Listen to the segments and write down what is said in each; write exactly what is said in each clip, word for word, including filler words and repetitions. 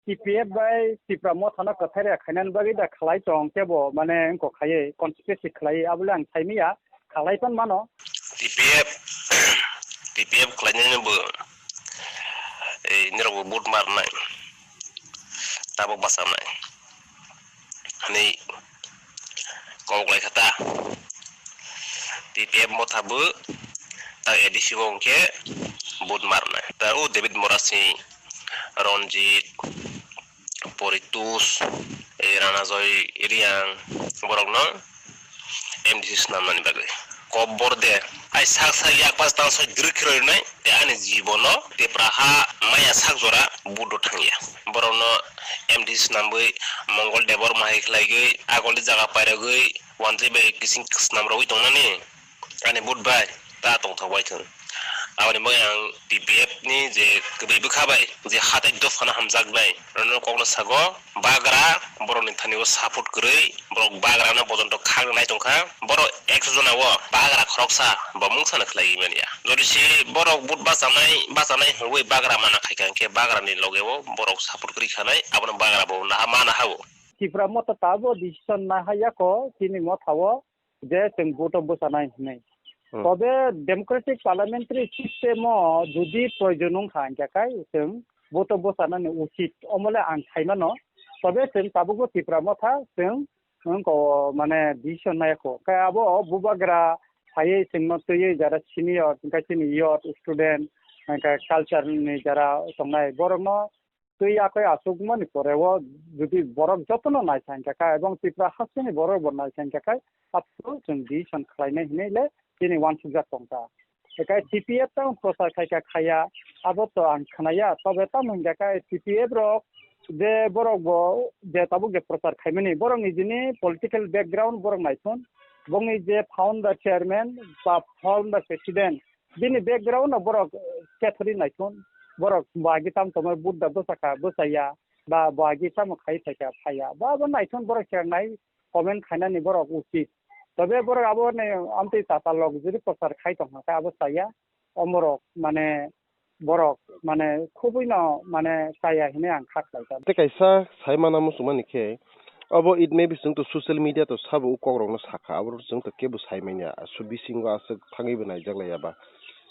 T P F bai Tipra Mothano kwthai rwya khainani bagwi da khlai tong kebo mane wngkok khaiwi conspiracy khlaiwi abole ang saimanya khlai pan mano. T P F, T P F khlainani bo, eh, nirok bo vote marnai, tabok bachanai. Hwnwi kok lai kha ta. T P F motha bo ta A D C bo hwnkhe vote marnai. Ta o David Morasing, Ranjit, Poritus, eh, Ranajoy Reang, borokno M D C swnamnani bagwi. Kobor de, ai sak sak yak pas tang soi dwrwk khe rwinai, tei ani jibono Tipra ha maya sak jora budo thangya. Borokno M D C swnamwi Mongol Debor mahai khlaigwi, agoli jaga pairogwi, wanjwi bai kising swnam rogwi tongnani. Ani vote bai ta tongthok bai thung. Aboni bagwi ang T P F ni je kwbwi bwkha bai je hatai dophano hamjak bai, rwno kokno sago bagra borokni thani o support kwrwi, borok bagrano bojonto khakna nai tongkha, borok ekso jona o bagra khoroksa bo mungsano khlaiwi manya. Jodi se borok vote bachanai, bachanai hwnwi bagra mana khaikha hwnkhe bagrani loge o borok support kwrwi khanai, abono bagra bo naha mana ha o. Tipra motha tabo decision nahai yako chini motha o je chwng vote o bwchanai hwnwi. Hmm. Tobe democratic parliamentary system o jodi proyojon wngkha hwnkhe kai chwng vote o bwchanani uchit omole ang saimano. Tobe chwng tabukbo Tipra motha chwng wngkha o mane decision nai kho. Kai abo bubagra phaiwi chwngno twiwi jara senior, hwnkhe chini youth, student, hwnkhe culture ni jara tongnai borokno twi yakwi achukmani pore o jodi borok jotono naikha hwnkhe kha, ebong Tripura hasteni borok bo naikha hwnkhe kha, aphuto chwng decision khlainai hinwi le chini uansukjak tongkha. Ekai T P F tamo prochar khaikha khaya, abo to ang khnaya, tobe tamo hwnkhe kha T P F rok je borok bo je tabuk je prochar khaimani, borok nijini political background borok naithun, bongni je founder chairman ba founder president, bini background no borok kethori naithun, borok bo agi tam tongmani Buddha bwsakha, bwsaya, ba bo agi tamo khai phaikha, phaiya, ba bo naithun borok chwng nai comment khainani borok uchit. Tobe borok abo ni amtwi tatal rok juri prochar khai tongkha khe abo chaya, omorok mane borok mane khubui no mane chaya hinwi ang kha khlai kha. Tei kaisa sai mana muchungmani khe, abo it maybe chwng to social media to sabo o kokrokno sakha, abo chwng to kebo sai manya, su bisingo aswk thangwi bo naijak laiya ba.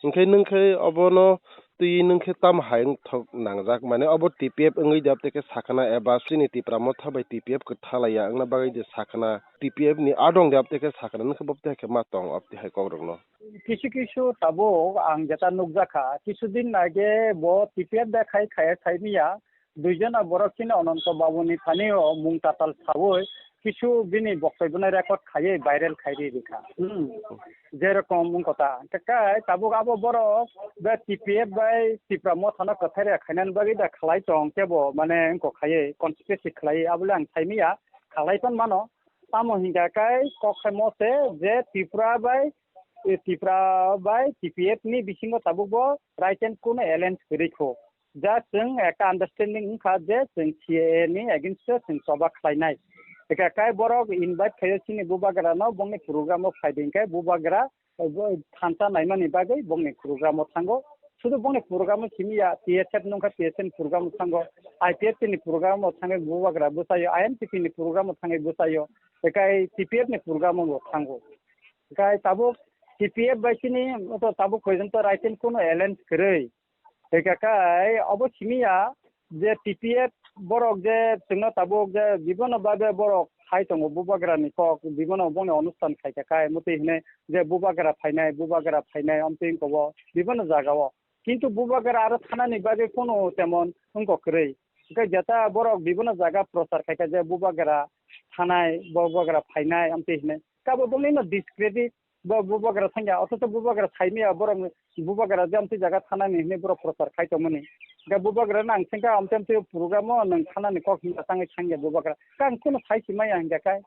Hinkhe nwng khe obono twi nwng khe tamo hai wngthok nangjak, mane obo T P F wngwi de, tei khe sakhana eba chini Tipra motha bai T P F kwtha laiya wngna bagwi de sakhana, T P F ni adong de, tei khe sakhana nwng khe bo tei khe ma tong, abo tei hai kokrokno. Kisu kisu tabuk ang jeta nukjakha, kisu din age bo T P F de khai khaya sai miya, duijona borok chini Ononto Babuni thani o mung tatal saui kisu bini boktoi bwnai record khaiwi viral khairi rikha. Hmm. Jerokom wngkota, kakai tabuk abo borok be T P F bai Tipra mothano kwthaira khainani bagwi da khlai tong kebo mane wngkok khaiwi conspiracy khlaiwi abole ang saimiya khlai pan mano. Tamo hingka kai kok hai mo se je Tripura bai, eh, Tripura bai T P F ni bisingo tabuk bo right and kuno alliance kwrwi kho. Ja chwng ekta understanding wngkha je chwng C A A ni against o chwng choba khlainai. Hingka kai borok invite khaio chini bubagra no bongni program o phaidi hingkai bubagra thansa naimani bagwi bongni program o thango. Sudu bongni program o simi ya, T S F nungkha T S F ni program o thango, I P F T ni program o thangwi bubagra bwsaio, I M T P ni program o thangwi bwsaio, ekai T P F ni program o bo thango. Ekai tabuk T P F bai chini oto tabuk porjonto raisen kuno alliance kwrwi. Hingka kai obo simi ya je T P F borok je chwngno tabuk je bibono babe borok khai tongo bubagra ni kok, bibono bongni onustan khaika kai mutwi hinwi je bubagra phainai, bubagra phainai, omtwi wngkha bo bibono jaga o. Kintu bubagra aro thanani bagwi kunu temon wngkha kwrwi. Hingke jeta borok bibono jaga prochar khaika je bubagra thanai, bubagra phainai, omtwi hinwi. Kabo bongni no discredit, bo bubagra thangya, othocho bubagra saimaya borok bubagra je amtwi jaga thanani hinwi borok prochar khai tongmani. Ga bubagra nang thangka amtwi amtwi program o nang thanani kok hinga tangwi thangya bubagra. Kang kuno sai si maya hinga kai,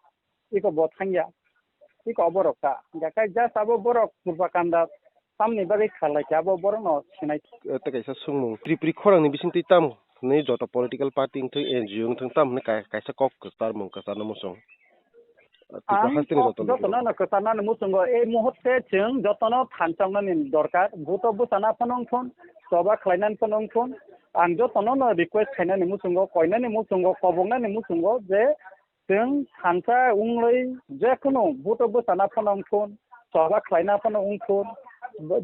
iko bo thangya, iko oborok ka. Hinga kai just abo borok propaganda tamni bagwi kharlai kha, abo borok no sinai. Eh, tei kaisa swngmung, Tripuri khorang ni bising twi tamo hinwi joto political party wngthang, N G O wngthang, tamo hinwi kai-, kaisa kok kwchar mung kwchar no muchung. Tripura Ang hasteni kok joto no jotono no kwcharnani muchungo ei muhurte chwng jotono thanchoknani dorkar. Vote o bwchana phano wngthun, choba khlainani phano wngthun, Ang jotono no request khainani muchungo, koinani muchungo, koboknani muchungo je chwng thansa wngwi jekunu vote bwchana phano wngthun, choba khlaina phano wngthun,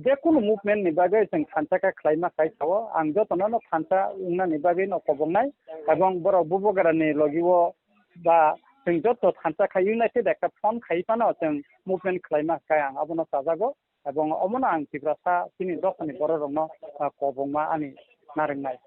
jekunu movement ni bagwi chwng thansa khe khlaima khai sao. Ang jotono no thansa wngnani bagwi no koboknai, ebong borok bubagrani logi o ba chwng joto thansa khai united ekta phone khai phano chwng movement khlaima khai ang abono chajago. Ebong omono ang Tiprasa chini dophani bororokno, ah, kobongma ani narwknai.